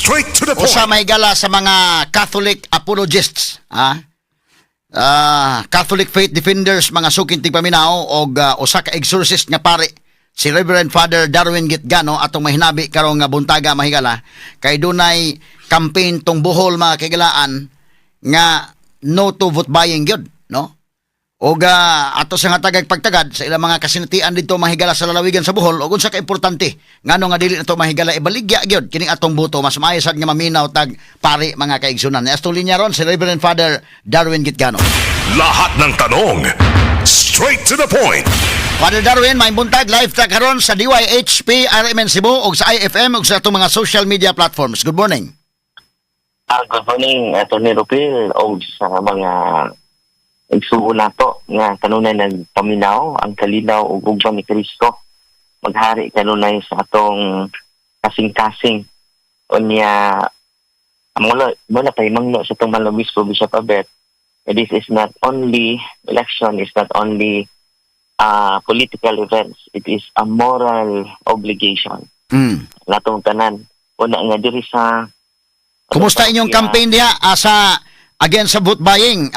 Straight to the point. Usa may gala sa mga Catholic apologists, ha? Catholic faith defenders, mga suking tigpaminaw, og usa ka exorcist nga pare, si Reverend Father Darwin Gitgano, atong mahinabi karong nga buntaga, mahigala, kay dunay campaign tong Bohol, mga kahigalaan, nga no to vote buying gyud, no? Og ato sa nga tagag pagtagad sa ilang mga kasinatian dito, mahigala, sa lalawigan sa Bohol ug unsa ka importante ngano nga dili nato, mahigala, ibaligya gyud kining atong boto. Mas maayo sad nga maminaw tag pari, mga kaigsunan. Atong linya ron si Reverend Father Darwin Gitgano. Lahat ng tanong, straight to the point. Father Darwin, may buntag. Live ta karon sa DYHP RMN Cebu ug sa IFM ug sa atong mga social media platforms. Good morning. Good morning, Atty. Rupil, o sa mga igsuon nato nga kanunay nagpaminaw ang kalinaw ug ugma ni Kristo maghari kanunay sa atong kasing-kasing. Unya mula mula tay manglo sa atong mahal Obispo Bishop Abet, this is not only election, is not only political events, it is a moral obligation natong tanan una nga diri sa Kumusta inyong campaign diha sa against sa vote buying,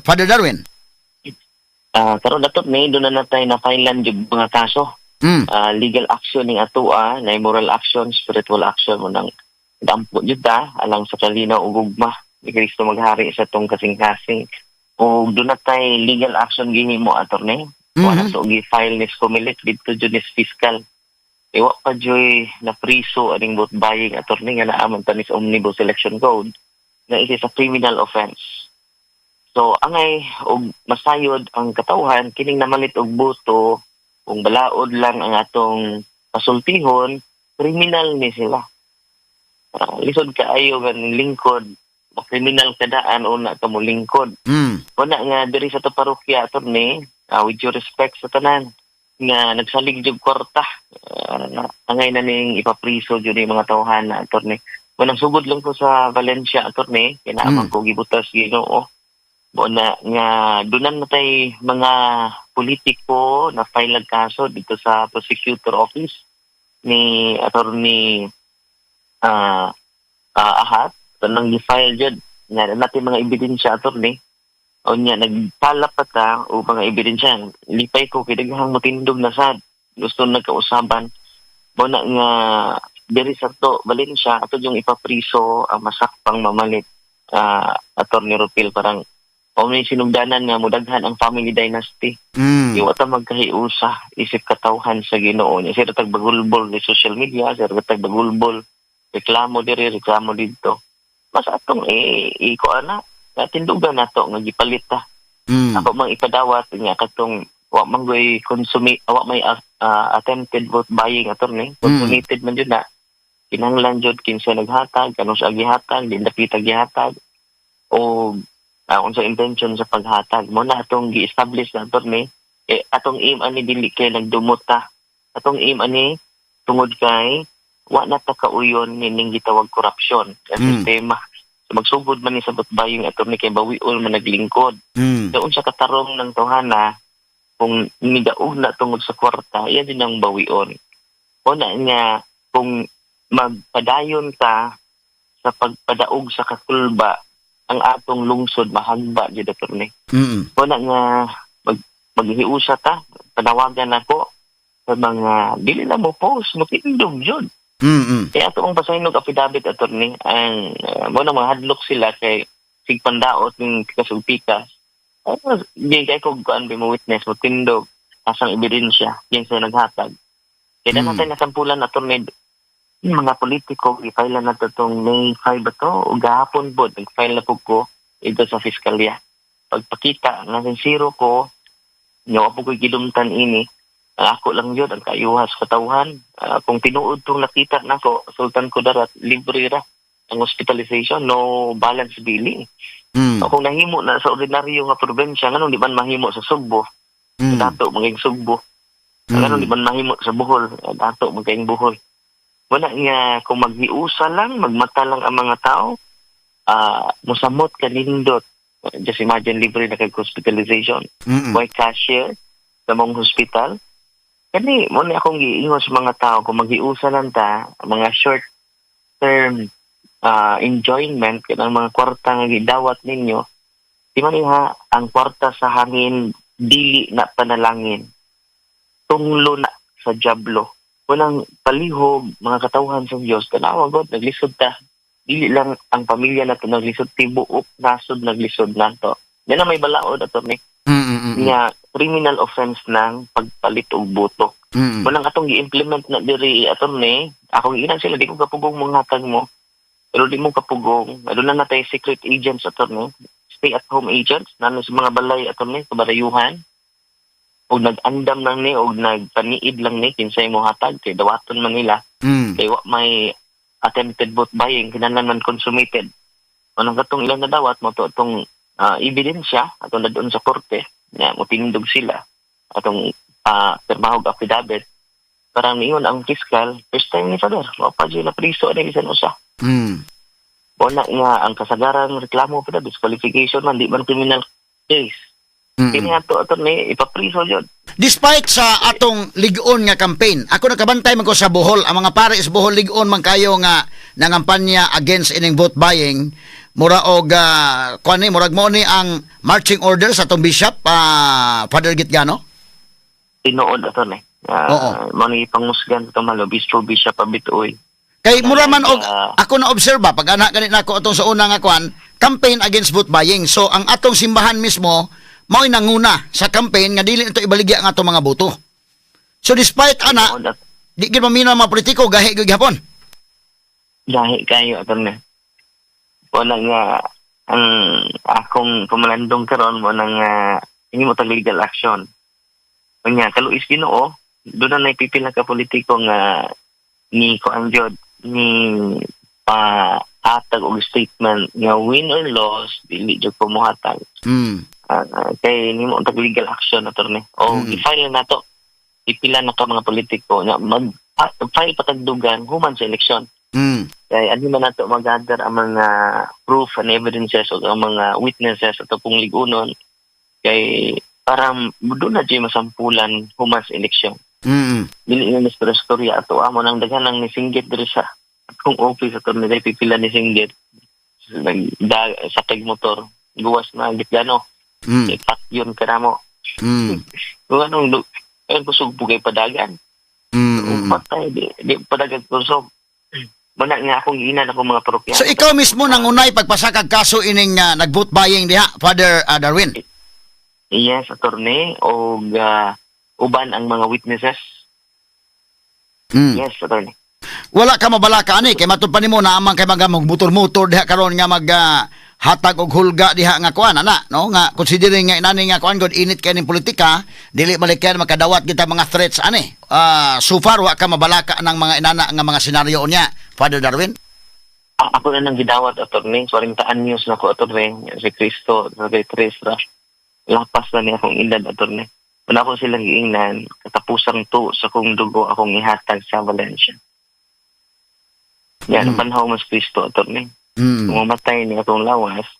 Father Darwin? Karon datot ni doon na natay na filean yung mga kaso. Legal action ning atoa, na moral action, spiritual action mo nang dampo jud ta alang sa kalinaw ug ugma ni Kristo maghari sa atong kasing-kasing. Ug doon na tay legal action gihimo, attorney. Wala to gi-file ni Comelec didto jud ni fiscal. Iwa pa joy na priso aning vote buying, attorney, nga naa man ta ni sa Omnibus Election Code nga it is a criminal offense. So angay og masayod ang katawhan kining namalit og boto, kung balaod lang ang atong pasultihon, kriminal ni sila. Lisod kaayo nga ning lingkod, kriminal kadaan una ka mo lingkod. Una nga diri sa to parokya, attorney, with due respect sa tanan nga nagsalig jud kwarta, angay na ning ipapriso jud ni mga tawhan na, attorney. Unang sugod lang ko sa Valencia, attorney, kay naa man ko gibutas Ginoo. Mo na nga dunan na tay mga politiko na file ang kaso dito sa prosecutor office ni Attorney Ahat. Tanang gi-file jud nga natin mga ebidensya, attorney. Unya nagpala pa ta o mga ebidensya. Lipay ko kay daghang motindog na sad gusto nagkausaban. Mo na nga diri sa to Valencia ato yung ipapriso ang masakpang mamalit, Attorney Rupil, parang o may sinugdanan nga mudaghan ang family dynasty. Iwa ta magkahiusa isip katawhan sa Ginoo niya. Sira tag bagulbol ni social media, sira tag bagulbol, reklamo diri, reklamo didto. Mas atong iko ana, tindugan nato nga gipalit ta. Ako mang ipadawat nga katong wa man goy consummate, wa may attempted vote buying, attorney. Consummated man jud na. Kinahanglan jud kinsa naghatag, kanus sa gihatag, di dapita gihatag o unsa intention sa paghatag. Mo na atong gi-establish na, attorney. Eh, atong aim ani dili kay nagdumot ta. Atong aim ani tungod kay wa na ta kauyon nining gitawag korupsyon sa sistema. So, magsugod man ni sa vote buying, attorney, kay bawiol man naglingkod. So, unsa katarong ng tawhana kung nidaog na tungod sa kwarta, yan din ang bawion. Una nga, kung magpadayon ta sa pagpadaog sa kakulba, ang atong lungsod mahagba jud, attorney. Una nga maghiusa ta, panawagan nako sa mga dili na mo post, motindog jud. Kaya ato ang pasaynog affidavit, attorney, ang mo na mahadlok sila kay sigpandaot ng pikas ug pikas. Ay, di kay ko kuan mo witness mo tindog asang ebidensya kinsa naghatag. Kaya natin nasampulan, attorney, mga politiko, i-file na nato tong May 5 ba to o gahapon po, nag-file na po ko ito sa fiskalya. Pagpakita nga sincero ko, nyawa po ko'y gidumtan ini, ang ako lang yun, ang kaayuha sa katawhan. Kung tinuod tong nakita nako, Sultan Kudarat, libre ra ang hospitalization, no balance billing. So, kung nahimo na sa ordinaryo nga probinsya, nganong di man mahimo sa Sugbo? Dato maging Sugbo. Nganong di man mahimo sa Bohol? Dato maging Bohol. Wala nga kung maghiusa lang, magmata lang ang mga tao, musamot kanindot. Just imagine, libre na kay hospitalization. Way cashier sa mong hospital. Kani mo ni akong giingon sa mga tao, kung maghiusa lang ta, mga short term enjoyment kanang mga kwarta nga gidawat ninyo. Di man ha, ang kwarta sa hangin dili na panalangin, tunglo na sa jablo. Unang palihog, mga katawhan sa Dios, tanawa god, naglisod ta. Dili lang ang pamilya nato naglisod, tibuok nasod naglisod nato. Yan na may balaod, attorney, nga criminal offense ng pagpalit og boto. Unang atong gi-implement na diri, attorney, akong giingnan sila, di ko kapugong mga hatag mo. Pero di mo kapugong, aduna na tay secret agents, attorney, stay at home agents, nano sa mga balay, attorney, kabarayuhan. Og nag-andam lang ni, og nagpaniid lang ni, kinsay mo hatag, kay dawaton man nila, kay wa may attempted vote buying, kinahanglan man consummated. Unang katong ilang nadawat mo to atong ebidensya atong dadon sa korte nga motindog sila atong pirmahog affidavit. Parang niingon ang fiscal, first time ni Father, wa pa na priso ani bisan usa. Wala nga ang kasagaran reklamo pa, disqualification man, di man criminal case. Kini ato, attorney, ipapriso jud. Despite sa atong lig-on nga campaign, ako nakabantay man ko sa Bohol, ang mga pare sa Bohol lig-on man kayo nga nangampanya against ining vote buying. Mura og kuan ni, murag mo ni ang marching order sa atong bishop, Father Gitgano. Tinuod, attorney. Mo ni pangusgan sa Malo Bistro Bishop Abitoy. Kay mura man og ako na obserba pag anak ganit nako atong sa una nga kuan, campaign against vote buying. So ang atong simbahan mismo mao'y nanguna sa campaign nga dili nato ibaligya ang atong mga boto. So despite ana, Tinuod at di gid mamina ang mga politiko, gahi gyud gihapon. Gahi kayo, attorney. Wala nga ang akong pamalandong karon mo nang hindi mo tag legal action. Unya kaluis Ginoo, doon na naipipila ka politiko nga ni kuan jud ni pa hatag og statement nga win or loss dili jud ko mohatag. Kay nimo tag legal action, attorney. O i-file na nato. Ipila na ka mga politiko nga mag file patagdugan human sa eleksyon. Kay ano man nato mag-gather ang mga proof and evidences o ang mga witnesses ato pong ligunon kay parang doon na dyan masampulan human sa eleksyon. Dili na ni istorya ato amo nang daghan ang nisinggit diri sa akong office ato ni pipila ni singgit nag sakay motor guwas na gitgano mm. Yun ka na mo. Kung anong ayun kusog pugay padagan. Patay di padagan kusog. Muna nga akong giinan ako mga parokyano. So ikaw mismo nangunay pagpasakag kaso ining nag-vote buying diha, Father Darwin. Yes, attorney, og uban ang mga witnesses. Yes, attorney. Wala ka mabalaka ani kay matud pa nimo na amang kay mga motor-motor diha karon nga mag hatag og hulga diha nga kuan ana, no, nga considering nga inani nga kuan god init kay ning politika, dili malikyan makadawat kita mga threats ani. So far wa ka mabalaka ng mga inana nga mga senaryo niya, Father Darwin. Ako na nang gidawat, attorney. 40 anyos na ko, attorney. Si Kristo, sa kay Tres ra. Lapas na niya akong edad, attorney. Wala ko silang giingnan, katapusang to sa kong dugo akong ihatag sa Valencia. Yan, panhaw mas Kristo, attorney. Kung mamatay ni atong lawas,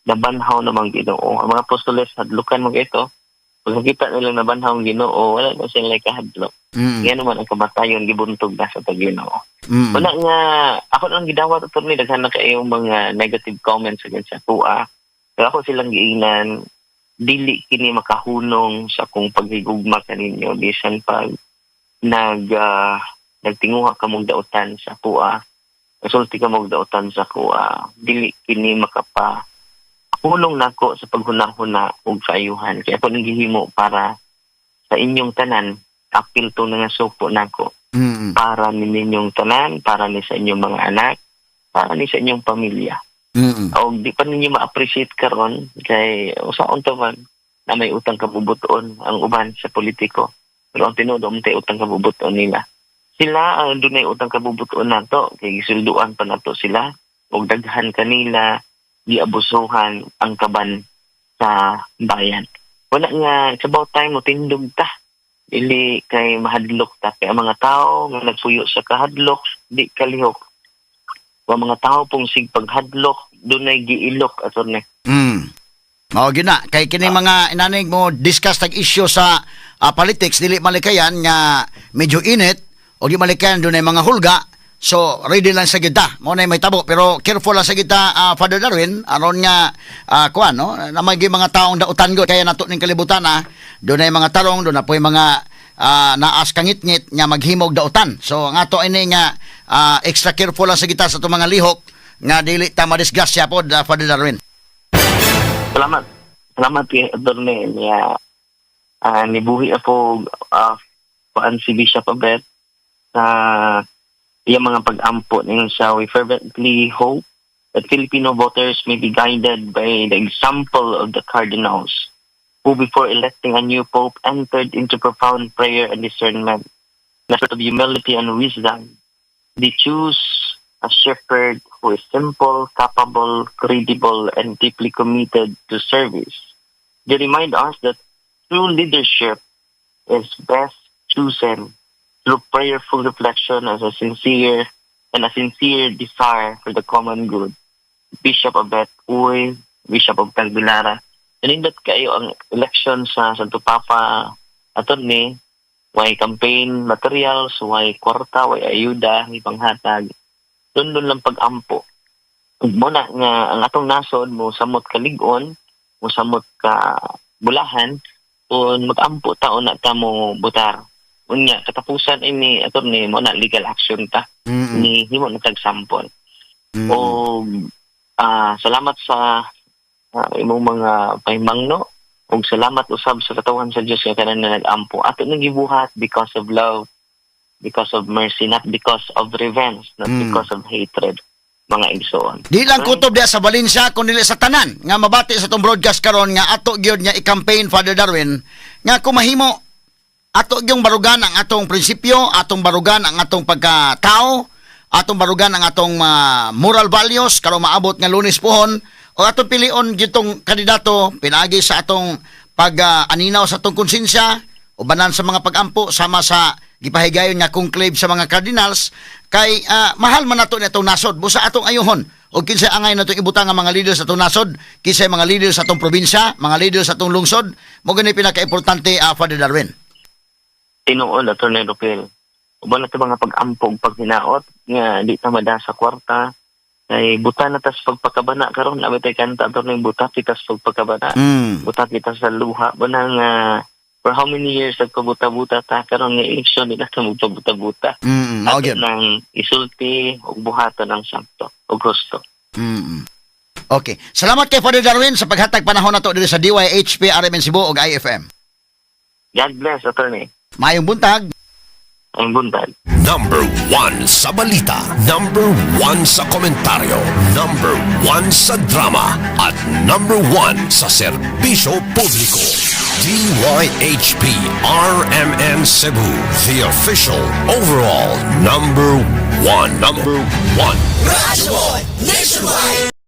nabanhaw namang Ginoo. Ang mga apostoles, hadlukan mo ito. Pag nakita nilang nabanhaw ang Ginoo, wala na sila kahadlok. Yan naman ang kamatayon, gibuntog na sa Ginoo. Wala nga, ako lang gidawat, attorney, daghan na kayong mga negative comments against sa tuwa. Pero ako silang giingnan, dili kini makahunong sa akong paghigugma kaninyo bisan pag nagtinguha ka mong dautan sa kuha, kasulti ka mong dautan sa kuha, dili kini makapa hulong nako sa paghuna-huna ug kaayuhan kay ako nang gihimo para sa inyong tanan. Apil to nga suko nako para ni ninyong tanan, para ni sa inyong mga anak, para ni sa inyong pamilya. O di pa ninyo ma-appreciate karon kay usaon to man na may utang kabubuton ang uban sa politiko. Pero ang tinuod tay utang kabubuton nila. Sila ang dunay utang kabubuton nato kay gisulduan pa nato sila ug daghan kanila giabusuhan ang kaban sa bayan. Wala nga it's about time mo tindog ta. Dili kay mahadlok ta kay ang mga tao nga nagpuyo sa kahadlok di kalihok. Wa mga tao pong sig paghadlok dunay giilok, attorney. Mao gyud na kay kining mga inanig mo discuss tag issue sa politics, dili malikayan nga medyo init o di malikayan dunay mga hulga. So ready lang sa kita. Mao na may tabo, pero careful lang sa kita, Father Darwin, aron nga kuan, no, na may mga taong dautan gud kaya nato ning kalibutan, ah. Dunay mga tarong, doon na po'y mga naas kangitngit nga maghimog dautan. So ang ato ini nga extra careful lang sa kita sa atong mga lihok nga dili ta madisgrasya pod, Father Darwin. Salamat. Salamat kay Attorney niya. Nibuhi ako kuan si Bishop Abet sa iyang mga pag-ampo ningon siya, "We fervently hope that Filipino voters may be guided by the example of the cardinals who, before electing a new pope, entered into profound prayer and discernment in a spirit of humility and wisdom. They choose a shepherd who is simple, capable, credible, and deeply committed to service. They remind us that true leadership is best chosen through prayerful reflection as a sincere and a sincere desire for the common good. Bishop Abet Uy, Bishop of Tagbilaran." Nanindot kayo ang election sa Santo Papa, Attorney, way campaign materials, way kwarta, way ayuda, may panghatag. Doon lang pag-ampo. Ug mo na nga ang atong nasod mo samot kalig-on, mo samot ka bulahan, kung mag-ampo ta na ta mo butar. Unya katapusan ini, Attorney, mo na legal action ta ni himo na tag sample. O salamat sa imong mga pahimangno ug salamat usab sa katawhan sa Dios nga kanan nga nag-ampo. Ato nang gibuhat because of love, because of mercy, not because of revenge, not because of hatred, mga igsoon. Di lang kutob diya sa Valencia kun dili sa tanan nga mabati sa atong broadcast karon nga ato gyud nga i-campaign, Father Darwin, nga kung mahimo ato gyung barugan ang atong prinsipyo, atong barugan ang atong pagkatao, atong barugan ang atong moral values karon maabot nga Lunes pohon o atong pilion gitong kandidato pinaagi sa atong pag-aninaw sa atong konsensya ubanan sa mga pag-ampo sama sa gipahigayon nga conclave sa mga cardinals, kay mahal man nato ni atong nasod, busa atong ayuhon og kinsay angay nato ibutang nga mga leader sa atong nasod, kinsay mga leader sa atong probinsya, mga leader sa atong lungsod. Mo gani pinaka-importante, Father Darwin. Tinuod, Attorney Rupil. Uban na ito mga pag-ampo ug paghinaot nga di ta mada sa kwarta kay buta na tas pagpakabana karon. Abi tay kanta, Attorney, "Buta kita sa pagpakabana." Buta kita sa luha ba nga for how many years nagpabuta-buta ta. Karon nga eleksyon, di na ta magpabuta-buta. Mao Ato gyud. Nang isulti ug buhaton ang sakto ug husto. Okay. Salamat kay Father Darwin sa paghatag panahon nato diri sa DYHP RMN Cebu ug IFM. God bless, Attorney. Maayong buntag. Ang buntag. Number 1 sa balita. Number 1 sa komentaryo. Number 1 sa drama. At number 1 sa serbisyo publiko. DYHP RMN Cebu. The official overall number 1. Number 1. Radyo Nationwide.